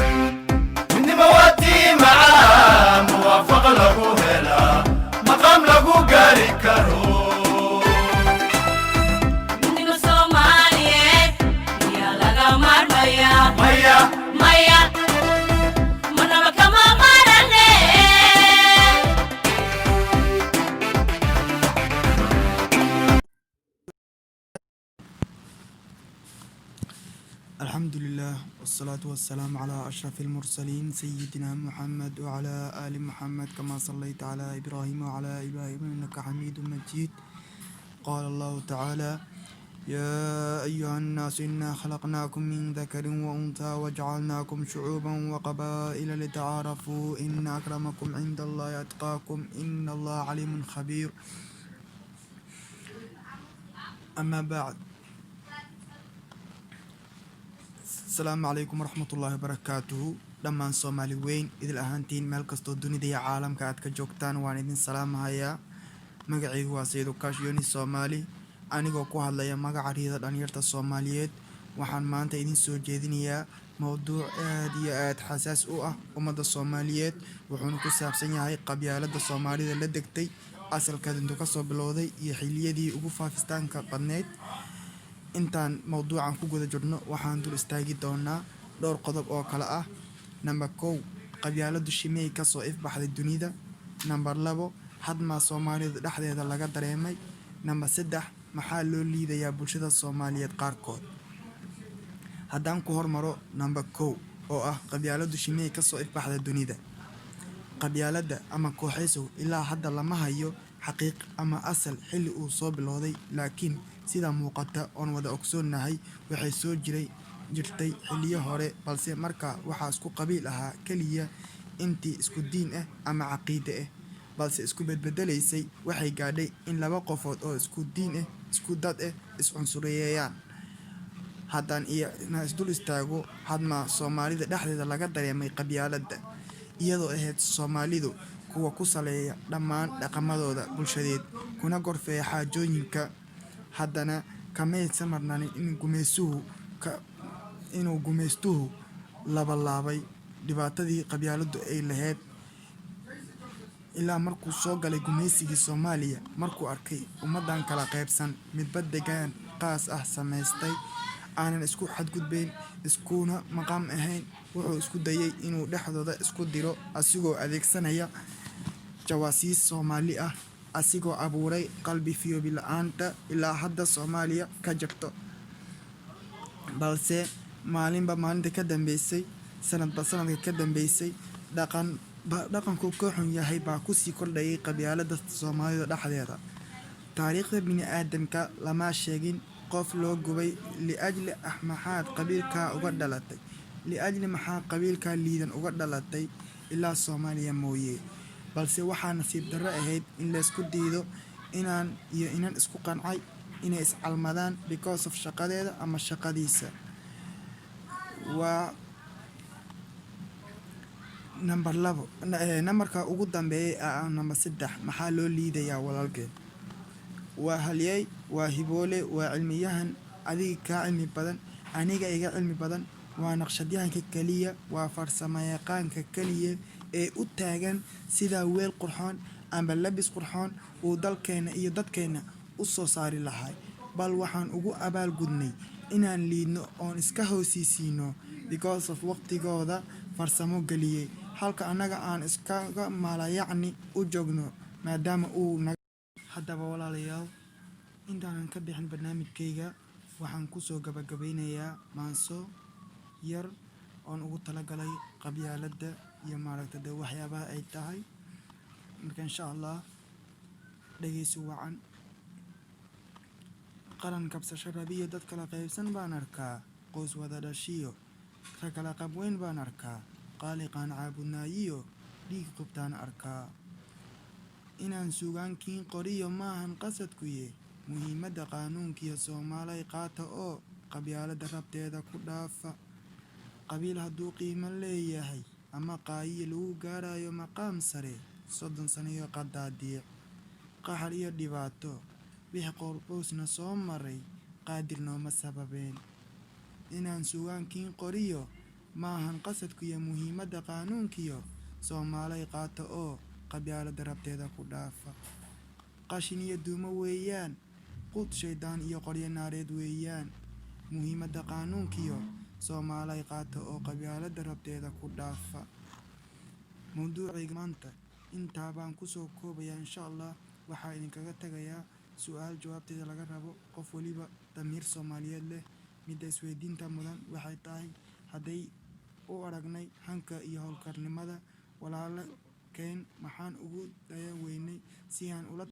Midnimo waa tii macaan, muwaafaq lagu helaa, maqaam lagu gaari karo. Midnimo Soomaaliyeed miyaa laga maarmayaa? Maya. Maya, manaba kama maarane. الحمد لله والصلاة والسلام على أشرف المرسلين سيدنا محمد وعلى آل محمد كما صليت على إبراهيم وعلى إبراهيم إنك حميد مجيد. قال الله تعالى: يا أيها الناس إنا خلقناكم من ذكر وأنثى وجعلناكم شعوبا وقبائل لتعارفوا إن أكرمكم عند الله أتقاكم إن الله عليم خبير. أما بعد، Asalaamu calaykum waraxmatullaahi wabarakaatuhu. Dhammaan Soomaali weyn idil ahaantiin, meel kastoo dunida iyo caalamka aad ka joogtaan, waan idin salaamahayaa. Magacaygu waa Sayid Ukaash Yoni Soomaali, anigoo ku hadlaya magaca Riida Dhalinyarta Soomaaliyeed. Waxaan maanta idin soo jeedinayaa mowduuc aad iyo aad xasaas u ah ummadda Soomaaliyeed, wuxuuna ku saabsan yahay qabyaaladda Soomaalida la degtay, asalkeed intuu kasoo bilowday iyo xiliyadii ugu faafistaanka badneyd. Intaan mowduucan ku guda jirno, waxaan dul istaagi doonaa dhowr qodob oo kale ah: Number 1, qabyaaladu shimey kasoo ifbaxday dunida? Number 2, hadmaa Soomaalida dhexdeeda laga dareemay? Number 3, maxaa loo liidayaa bulshada Soomaaliyeed qaarkood? Haddaan ku hormaro number 1 oo ah qabyaaladu shimey kasoo ifbaxday dunida. Qabyaaladda ama kooxaysow ilaa hadda lama hayo xaqiiq ama asal xilli uu soo bilowday, laakiin sida muuqata oon wada ogsoonnahay, waxay soo jirtay xilliyo hore, balse markaa waxaa isku qabiil ahaa keliya intii isku diin ah ama caqiide ah, balse isku bedbedelaysay waxay gaadhay in laba qofood oo isku diin ah, isku dad ah, iscunsuriyeeyaan. Haddaan iyana isdul istaago hadma Soomaalida dhexdeeda laga dareemay qabyaaladda, iyadoo ahayd Soomaalidu kuwa ku saleeya dhammaan dhaqamadooda bulshadeed kuna gorfeeya xaajooyinka, haddana kamaysan marnanin inuu gumaystuhu labalaabay dhibaatadii qabyaaladdu ay lahayd ilaa markuu soo galay gumaysigii Soomaaliya. Markuu arkay ummadan kala qaybsan, midba degaan qaas ah samaystay, aanan isku xadgudbayn, iskuna maqaam ahayn, wuxuu isku dayay inuu dhexdooda isku diro, asigoo adeegsanaya jawaasiis Soomaali ah, asigoo abuuray qalbi fiyoobi la-aanta ilaa hadda Soomaaliya ka jirto. Balse maalinba maalinta ka dambeysay, sanadba sanadka ka dambeysay, dhaqan dhaqanku ka xun yahay baa kusii kordhayay qabyaalada Soomaalida dhexdeeda. Taariikhda bini-aadamka lama sheegin qof loo gubay liajli ah maxaad qabiilkaa uga dhalatay, liajli maxaa qabiilkaa liidan uga dhalatay, ilaa Soomaaliya mooye. Balse waxaa nasiib darro ahayd in laysku diido inaan iyo inan isku qancay inay iscalmadaan because of shaqadeeda ama shaqadiisa. Waa number 2. Nambarka ugu dambeeyay ah, number 3, maxaa loo liidayaa walaalkeen? Waa halyey, waa hiboole, waa cilmiyahan adiga kaa cilmi badan, aniga iga cilmi badan, waa naqshadyahanka keliya, waa farsamayaqaanka keliya ee u taagan sidaa weel qurxoon amba labis qurxoon uu dalkeena iyo dadkeena u soo saari lahay. Bal waxaan ugu abaalgudnay inaan liidno oon iska hoosaysiino because of waqtigooda farsamo geliyey, halka annaga aan iskaga maalayacni u joogno maadaama uu naga. Haddaba walaalayaal, intaanan ka bixin barnaamijkayga, waxaan kusoo gabagabeynayaa maanso yar oon ugu talagalay qabyaaladda iyo maaragta dee waxyaabaha ay tahay. Marka insha Allah dhegeysi wacan. Qaran kabsasho rabiyo dad kala qaybsan baan arkaa, qoys wada dhashiyo ka kala qabweyn baan arkaa, qaaliqaan caabudnaayiyo dhiig qubtaan arkaa. Inaan sugaankiin qoriyo maahan qasadkuye, muhiimadda qaanuunkiyo Soomaalay qaata oo qabyaaladda rabteeda ku dhaafa. Qabiil hadduu qiimo leeyahay ama qaayiyo lagu gaarayo maqaam sare, 30 sano iyo qadaadiic, qaxar iyo dhibaato wixii qoorqoysna soo maray, Qaadir nooma sababeen. Inaan sugaankiin qoriyo Maahan qasadkiyo muhiimadda qaanuunkiyo, Soomaalay qaata oo qabyaaladda rabteeda ku dhaafa. Qashin iyo duumo weeyaan, quud shaydaan iyo qoryo naareed weeyaan. Muhiimadda qaanuunkiyo, Soomaalay qaata oo qabyaaladda rabteeda ku dhaafa. Mawduucayga maanta intaa baan kusoo koobayaa, insha Allah. Waxaa idinkaga tagayaa su-aal jawaabteeda laga rabo qof waliba damiir Soomaaliyeed leh. Midda isweydiinta mudan waxay tahay: hadday u aragnay hanka iyo howlkarnimada walaalkeen, maxaan ugu daya weynay si aan ula